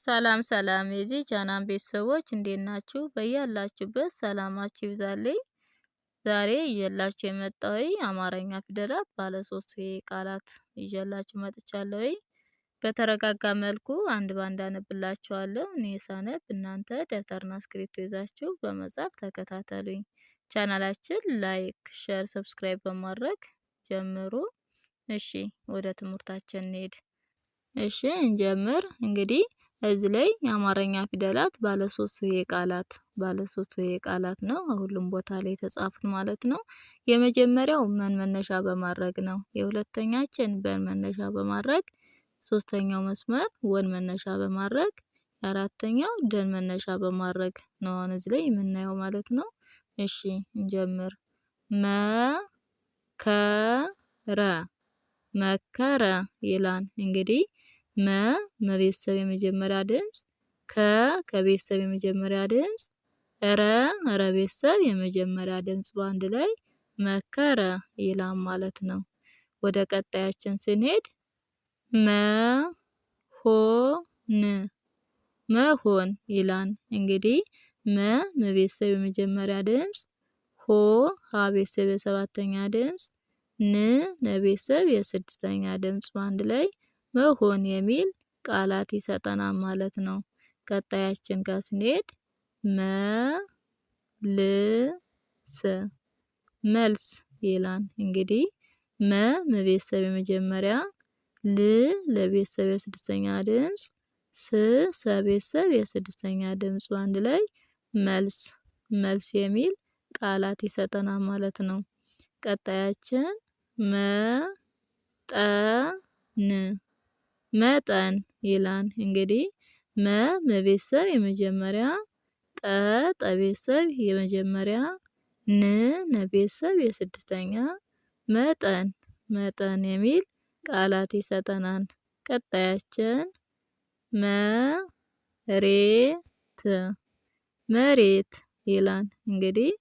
ሰላም ሰላም የዚህ ቻናል ቤተሰቦች እንዴት ናችሁ? በያላችሁበት ሰላማችሁ ይብዛልኝ። ዛሬ ይዤላችሁ የመጣው አማርኛ ፊደላት ባለ ሶስት ቃላት ይዤላችሁ መጥቻለሁ። በተረጋጋ መልኩ አንድ ባንድ አነብላችኋለሁ። እኔ ሳነብ እናንተ ደብተርና እስክሪብቶ ይዛችሁ በመጻፍ ተከታተሉኝ። ቻናላችን like፣ share፣ subscribe በማድረግ ጀምሩ። እሺ ወደ ትምህርታችን እንሂድ። እሺ እንጀምር እንግዲህ እዚህ ላይ የአማርኛ ፊደላት ባለ ሶስት ቃላት ባለ ሶስት ቃላት ነው። ሁሉም ቦታ ላይ የተጻፉት ማለት ነው። የመጀመሪያው መን መነሻ በማድረግ ነው። የሁለተኛችን በን መነሻ በማድረግ፣ ሶስተኛው መስመር ወን መነሻ በማድረግ፣ የአራተኛው ደን መነሻ በማድረግ ነው አሁን እዚህ ላይ የምናየው ማለት ነው። እሺ እንጀምር። መ ከ ረ መከረ ይላል እንግዲህ መ መቤተሰብ የመጀመሪያ ድምጽ፣ ከ ከቤተሰብ የመጀመሪያ ድምጽ፣ ረ ረ ቤተሰብ የመጀመሪያ ድምጽ በአንድ ላይ መከረ ይላል ማለት ነው። ወደ ቀጣያችን ስንሄድ መ ሆ ን መሆን ይላል። እንግዲህ መ መቤተሰብ የመጀመሪያ ድምጽ፣ ሆ ሀ ቤተሰብ የሰባተኛ ድምጽ፣ ን ነቤተሰብ የስድስተኛ ድምጽ በአንድ ላይ መሆን የሚል ቃላት ይሰጠናል ማለት ነው። ቀጣያችን ጋር ስንሄድ መ ል ስ መልስ ይላል። እንግዲህ መ መቤተሰብ የመጀመሪያ፣ ል ለቤተሰብ የስድስተኛ ድምጽ፣ ስ ሰቤተሰብ የስድስተኛ ድምጽ በአንድ ላይ መልስ መልስ የሚል ቃላት ይሰጠናል ማለት ነው። ቀጣያችን መ ጠ ን መጠን ይላል። እንግዲህ መ መቤተሰብ የመጀመሪያ፣ ጠ ጠቤተሰብ የመጀመሪያ፣ ን ነቤተሰብ የስድስተኛ፣ መጠን መጠን የሚል ቃላት ይሰጠናል። ቀጣያችን መሬት መሬት ይላል። እንግዲህ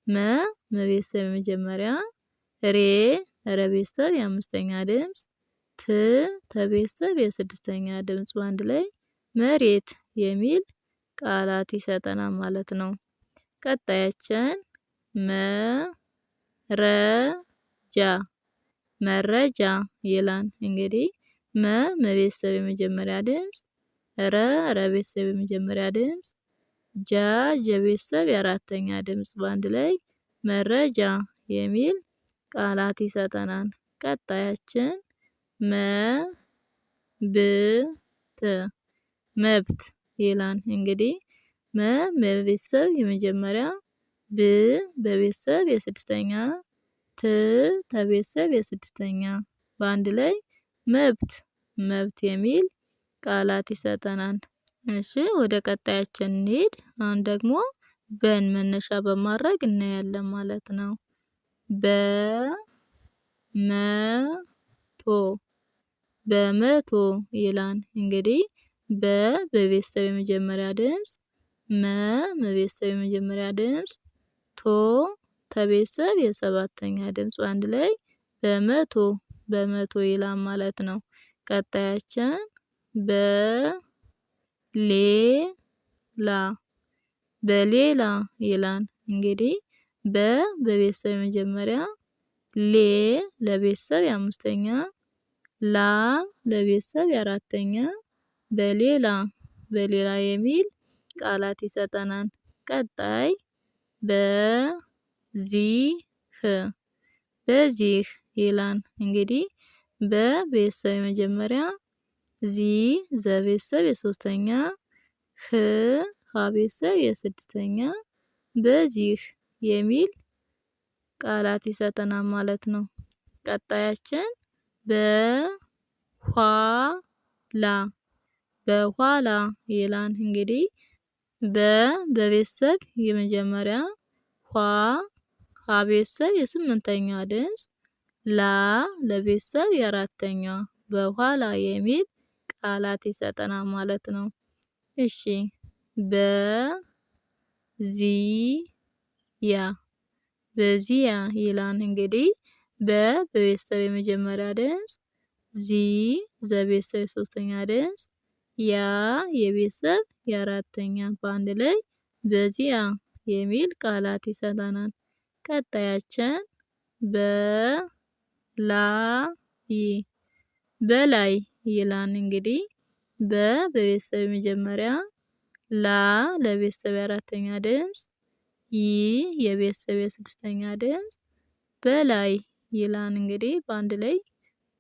መ መቤተሰብ የመጀመሪያ፣ ሬ ረቤተሰብ የአምስተኛ ድምጽ፣ ት ተቤተሰብ የስድስተኛ ድምጽ በአንድ ላይ መሬት የሚል ቃላት ይሰጠናል ማለት ነው። ቀጣያችን መረጃ መረጃ ይላል። እንግዲህ መ መቤተሰብ የመጀመሪያ ድምጽ፣ ረ ረቤተሰብ የመጀመሪያ ድምጽ፣ ጃ ጀቤተሰብ የአራተኛ ድምጽ በአንድ ላይ መረጃ የሚል ቃላት ይሰጠናል። ቀጣያችን መብት መብት ይላል። እንግዲህ መ በቤተሰብ የመጀመሪያ፣ ብ በቤተሰብ የስድስተኛ፣ ት ተቤተሰብ የስድስተኛ በአንድ ላይ መብት መብት የሚል ቃላት ይሰጠናል። እሺ ወደ ቀጣያችን እንሂድ። አሁን ደግሞ በን መነሻ በማድረግ እናያለን ማለት ነው። በ መ ቶ በመቶ ይላል። እንግዲህ በ በቤተሰብ የመጀመሪያ ድምጽ፣ መ መቤተሰብ የመጀመሪያ ድምጽ፣ ቶ ተቤተሰብ የሰባተኛ ድምጽ አንድ ላይ በመቶ በመቶ ይላል ማለት ነው። ቀጣያችን በሌላ በሌላ ይላል። እንግዲህ በ በቤተሰብ የመጀመሪያ፣ ሌ ለቤተሰብ የአምስተኛ፣ ላ ለቤተሰብ የአራተኛ፣ በሌላ በሌላ የሚል ቃላት ይሰጠናል። ቀጣይ በዚህ በዚህ ይላል። እንግዲህ በቤተሰብ የመጀመሪያ፣ ዚ ዘቤተሰብ የሶስተኛ፣ ህ ሀ ቤተሰብ የስድስተኛ፣ በዚህ የሚል ቃላት ይሰጠናል ማለት ነው። ቀጣያችን በኋላ በኋላ ይላል። እንግዲህ በ በቤተሰብ የመጀመሪያ፣ ኋ ሀ ቤተሰብ የስምንተኛ ድምጽ፣ ላ ለቤተሰብ የአራተኛ፣ በኋላ የሚል ቃላት ይሰጠናል ማለት ነው። እሺ በዚያ በዚያ ይላል። እንግዲህ በ በቤተሰብ የመጀመሪያ ድምጽ፣ ዚ ዘቤተሰብ የሶስተኛ ድምጽ፣ ያ የቤተሰብ የአራተኛ በአንድ ላይ በዚያ የሚል ቃላት ይሰጠናል። ቀጣያችን በላይ በላይ ይላል። እንግዲህ በ በቤተሰብ መጀመሪያ፣ ላ ለቤተሰብ የአራተኛ ድምፅ፣ ይ የቤተሰብ የስድስተኛ ድምፅ በላይ ይላል። እንግዲህ በአንድ ላይ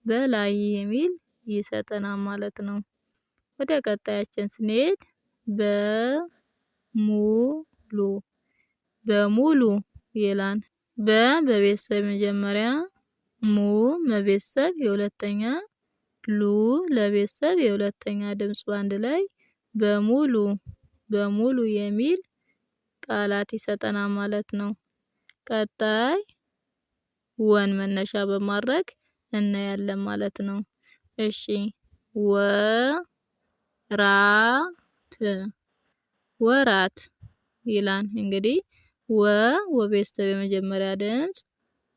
በላይ የሚል ይሰጠናል ማለት ነው። ወደ ቀጣያችን ስንሄድ በሙሉ በሙሉ ይላል። በ በቤተሰብ መጀመሪያ፣ ሙ መቤተሰብ የሁለተኛ፣ ሉ ለቤተሰብ የሁለተኛ ድምፅ በአንድ ላይ በሙሉ በሙሉ የሚል ቃላት ይሰጠናል ማለት ነው። ቀጣይ ወን መነሻ በማድረግ እናያለን ማለት ነው። እሺ ወራት ወራት ይላል። እንግዲህ ወ ወቤተሰብ የመጀመሪያ ድምፅ፣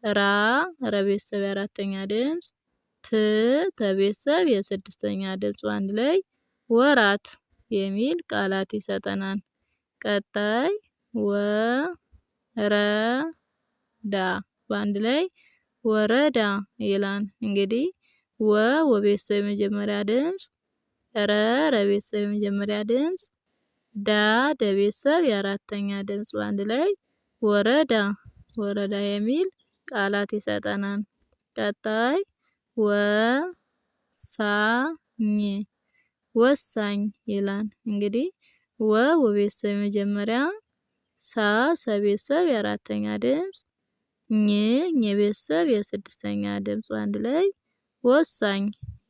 ራ ረቤተሰብ የአራተኛ ድምፅ፣ ት ተቤተሰብ የስድስተኛ ድምፅ አንድ ላይ ወራት የሚል ቃላት ይሰጠናል። ቀጣይ ወረዳ በአንድ ላይ ወረዳ ይላል። እንግዲህ ወ ወቤተሰብ የመጀመሪያ ድምፅ፣ ረ ረቤተሰብ የመጀመሪያ ድምፅ፣ ዳ ደቤተሰብ የአራተኛ ድምፅ በአንድ ላይ ወረዳ ወረዳ የሚል ቃላት ይሰጠናል። ቀጣይ ወሳኝ ወሳኝ ይላል። እንግዲህ ወ ወቤተሰብ የመጀመሪያ፣ ሳ ሰቤተሰብ የአራተኛ ድምፅ፣ ኝ ኘቤተሰብ የስድስተኛ ድምፅ አንድ ላይ ወሳኝ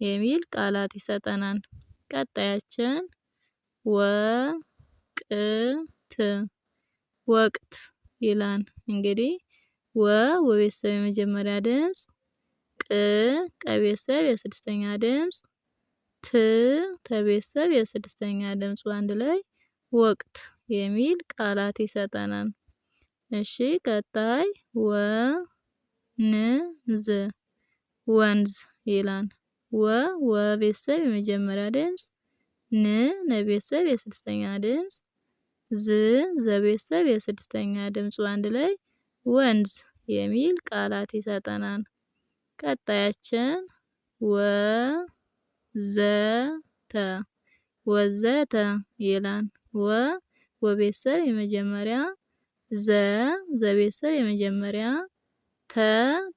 የሚል ቃላት ይሰጠናል። ቀጣያችን ወቅት ወቅት ይላል። እንግዲህ ወ ወቤተሰብ የመጀመሪያ ድምፅ፣ ቅ ቀቤተሰብ የስድስተኛ ድምፅ፣ ት ተቤተሰብ የስድስተኛ ድምፅ በአንድ ላይ ወቅት የሚል ቃላት ይሰጠናል። እሺ ቀጣይ ወንዝ ወንዝ ይላል። ወ ወቤተሰብ የመጀመሪያ ድምፅ፣ ን ነቤተሰብ የስድስተኛ ድምፅ፣ ዝ ዘቤተሰብ የስድስተኛ ድምፅ በአንድ ላይ ወንዝ የሚል ቃላት ይሰጠናል። ቀጣያችን ወዘተ ወዘተ ይላል። ወ ወቤተሰብ የመጀመሪያ፣ ዘ ዘቤተሰብ የመጀመሪያ፣ ተ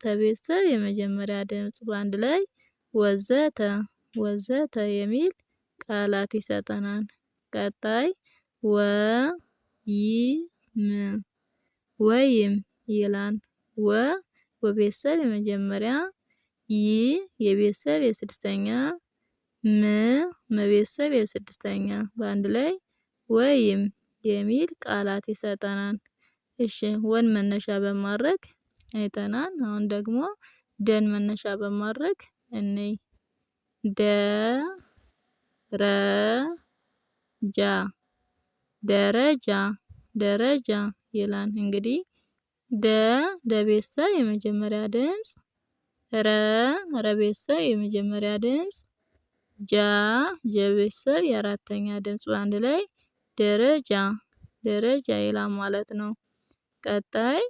ተቤተሰብ የመጀመሪያ ድምፅ በአንድ ላይ ወዘተ ወዘተ የሚል ቃላት ይሰጠናል። ቀጣይ ወይም ወይም ይላል። ወ ወቤተሰብ የመጀመሪያ፣ ይ የቤተሰብ የስድስተኛ፣ ም መቤተሰብ የስድስተኛ በአንድ ላይ ወይም የሚል ቃላት ይሰጠናል። እሺ ወን መነሻ በማድረግ አይተናል። አሁን ደግሞ ደን መነሻ በማድረግ እንይ። ደ ረ ጃ ደረጃ ደረጃ ይላል። እንግዲህ ደ ደቤተሰብ የመጀመሪያ ድምፅ፣ ረ ረቤተሰብ የመጀመሪያ ድምፅ፣ ጃ ጀቤተሰብ የአራተኛ ድምፅ በአንድ ላይ ደረጃ ደረጃ ይላል ማለት ነው። ቀጣይ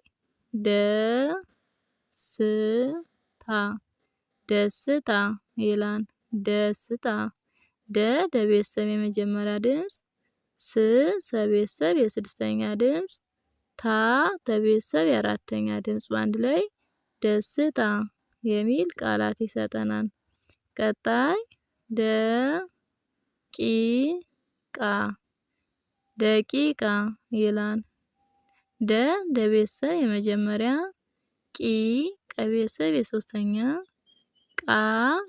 ደስታ ደስታ ይላል። ደስታ ደ ደቤተሰብ የመጀመሪያ ድምፅ፣ ስ ሰቤተሰብ የስድስተኛ ድምፅ፣ ታ ተቤተሰብ የአራተኛ ድምፅ በአንድ ላይ ደስታ የሚል ቃላት ይሰጠናል። ቀጣይ ደቂቃ ደቂቃ ይላል። ደ ደቤተሰብ የመጀመሪያ፣ ቂ ቀቤተሰብ የሶስተኛ፣ ቃ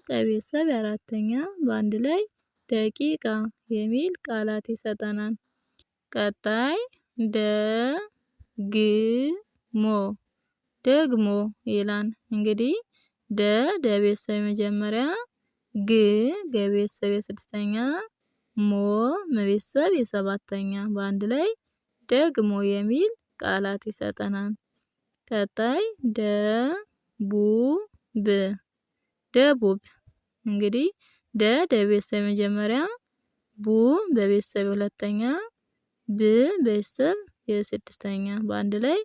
ቀቤተሰብ የአራተኛ በአንድ ላይ ደቂቃ የሚል ቃላት ይሰጠናል። ቀጣይ ደግሞ ደግሞ ይላል። እንግዲህ ደ ደቤተሰብ የመጀመሪያ፣ ግ ገቤተሰብ የስድስተኛ፣ ሞ መቤተሰብ የሰባተኛ በአንድ ላይ ደግሞ የሚል ቃላት ይሰጠናል። ቀጣይ ደቡብ ደቡብ እንግዲህ ደ ደቤተሰብ የመጀመሪያ፣ ቡ በቤተሰብ የሁለተኛ፣ ብ በቤተሰብ የስድስተኛ በአንድ ላይ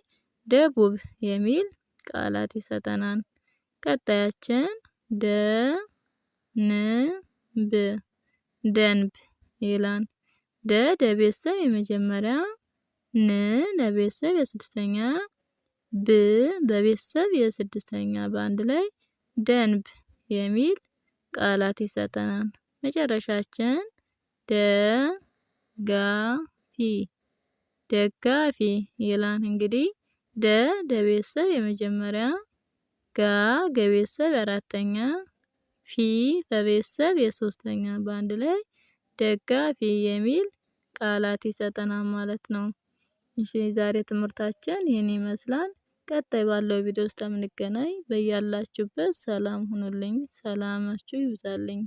ደቡብ የሚል ቃላት ይሰጠናል። ቀጣያችን ደ ን ብ ደንብ ይላል። ደ ደቤተሰብ የመጀመሪያ፣ ን ነቤተሰብ የስድስተኛ፣ ብ በቤተሰብ የስድስተኛ በአንድ ላይ ደንብ የሚል ቃላት ይሰጠናል። መጨረሻችን ደ ጋ ፊ ደጋፊ ይላል። እንግዲህ ደ ደቤተሰብ የመጀመሪያ፣ ጋ ገቤተሰብ የአራተኛ፣ ፊ ፈቤተሰብ የሶስተኛ በአንድ ላይ ደጋፊ የሚል ቃላት ይሰጠናል ማለት ነው። እሺ የዛሬ ትምህርታችን ይህን ይመስላል። ቀጣይ ባለው ቪዲዮ እስከምንገናኝ በያላችሁበት ሰላም ሁኑልኝ። ሰላማችሁ ይብዛልኝ።